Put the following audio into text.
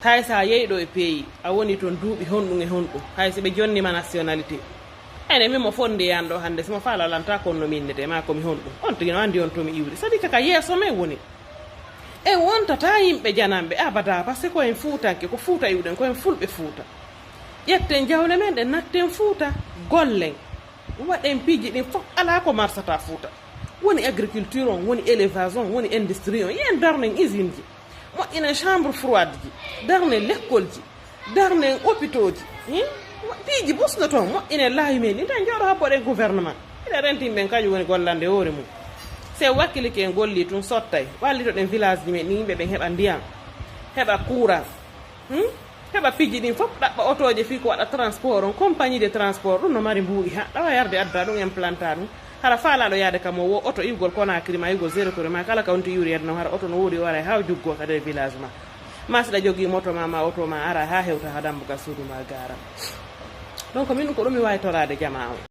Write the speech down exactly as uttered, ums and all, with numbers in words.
Hay so a yehi ɗo e pays, a woni toon duuɓi honɗum e honɗum, hay so ɓe jonnima nationalité. Ene min mo fotndi yan ɗo hannde, so mo faala lanta kon no minnete, ma ko mi honɗum. On tigi no anndi on to mi iwri. Sadi kaka yeeso men woni. En wontata yimɓe jananɓe abada, parce que ko en fuutanke, ko fuuta iwɗen, ko en fulɓe fuuta. Ƴetten jawle men ɗen, natten fuuta, gollen. Waɗen piiji ɗin fof, alaa ko marsata fuuta. Woni agriculture on, woni élevage on, woni industrie on. Yen darnen usine ji. Moƴƴinen chambre froide ji, darnen lekkol ji, darnen hôpitaux ji. Hmm? Piiji busɗo toon, moƴƴinen laawi men ɗin, tan jooɗo habboɗen gouvernement. Ina renti yimɓe ɓen, kañum woni gollande hoore mum. Se wakkilike en golli tun sottay, wallitoɗen village ji men ɗin, yimɓe ɓen heɓa ndiyam, heɓa courant. Hmm? Heɓa piiji ɗin fof, ɗaɓɓa otooje fii ko waɗa transport on, compagnie de transport, ɗum no mari mbuuɗi ha, ɗawa yarde adda ɗum, implanta ɗum. Hara faalaaɗo yaade kam o wo oto iwgol Conakry ma, iwgol Zéro Touré ma, kala ka wonti iwri yadde noon, hara oto no woodi o ara e haa o juggoo kadi e village ma. Ma si ɗa jogii moto ma, ma oto ma ara haa hewta haa dambugal suudu ma gaara. Donc min ko ɗum mi waawi toraade jamaa on.